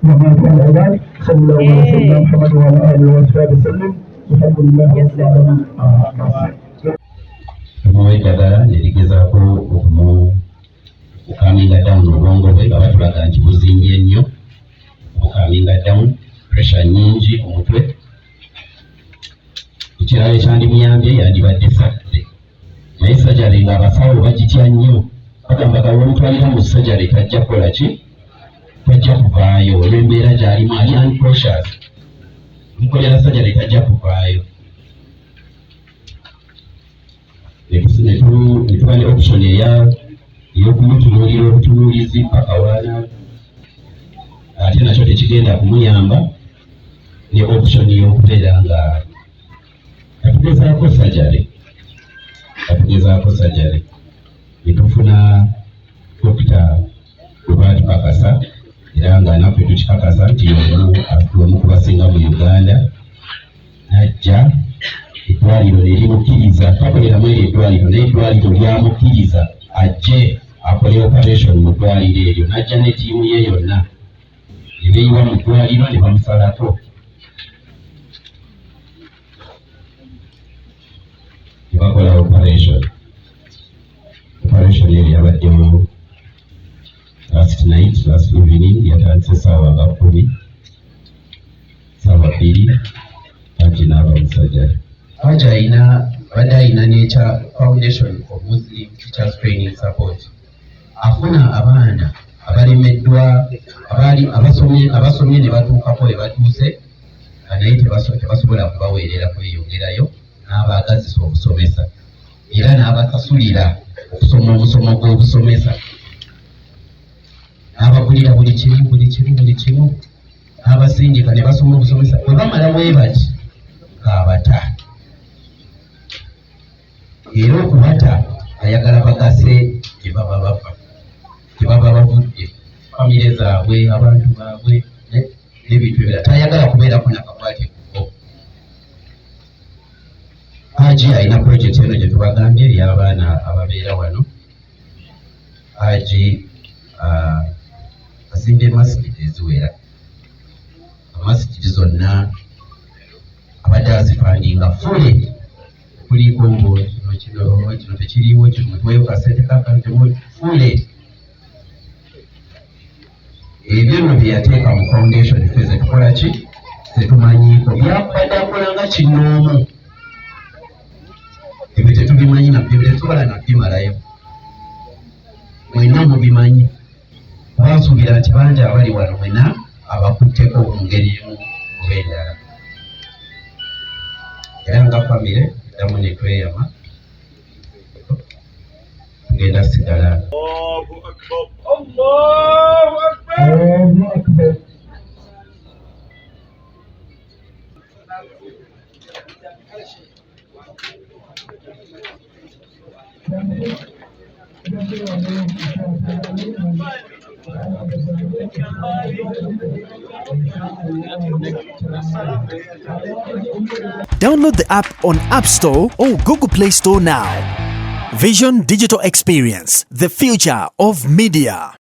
وما العباد صلى الله على سيدنا محمد وعلى اله وصحبه وسلم والحمد لله رب العالمين. Tumuwa eddagala ne ligezaako okucalminga down obwongo bwe nga batulaga nti buzimbye nnyo, obucalminga down, pressure nnyingi ku mutwe. Ekirala ekyandimuyambye yandibadde surgery, naye surgery ng'abasawo bagitya nnyo, bagamba gawe omutwalira mu surgery tajja kukola ki, tajja kuvaayo olw'embeera gy'alimu, ali unconscious, mukolera surgery tajja kuvaayo. Ne tuba ne option ey'okumutunuulira obutunuulizi paka waana, ate nakyo tekigenda kumuyamba, ne option y'okubeera nga katugezaako surgery, ne tufuna dokita gwe baatukakasa era nga naffe tukikakasa nti omu ku basinga mu Uganda, najja eddwaliro ne limukkiriza. Takoleramu eryo eddwaliro, naye eddwaliro lyamukkiriza ajje akole operation mu ddwaliro eryo, n'ajja ne ttiimu ye yonna ne beeyiwa mu ddwaliro ne bamusalako. Ne bakola operation. Operation eyo yabaddewo last night, last evening, yatandise ssaawa nga 10, ssaawa 2 Haji n'aba musajja. Haji ayina, abadde ayina n'ekya Foundation for Muslim Teachers Training Support, afuna abaana abalemeddwa, abaali abasomye ne batuukako we batuuse nga naye tebasobola kubaweerera kweyongerayo, n'abaagazisa obusomesa era n'abasasulira okusoma omusomo gw'obusomesa, n'abagulira buli kimu, buli kimu, buli kimu, n'abasindika ne basoma obusomesa. Bwe bamala bwe bati ng'abata, era okubata ayagala bagase gye baba bava, gye baba bavudde, famire zaabwe, abantu baabwe n'ebintu ebirala. Tayagala kubeerako nakakwate kubo. Haji alina project eno gye tubagambye ey'abaana ababeera wano. Haji azimbye masigidi eziwera, amasigidi zonna abadde azifundinga fully, kuliko mbu kino, kino, kino tekiriiwo, kino mutuweyo kasente kakano, fully. Ebyo nno bye yateeka mu foundation ffe zetukola ki, zetumanyiiko. Byakubadde akola nga kinnoomu, ebyo tetubimanyi, nabyo tetusobola nabimalayo, mwenna mubimanyi. Bansuubira nti bangi abali wano mwenna abakutteko mu ngeri emu oba endala. Era nga famire eddamu ne tweyama, tugenda sigala. الله أكبر، الله أكبر. الله أكبر. Download the app on App Store or Google Play Store now. Vision Digital Experience, the future of media.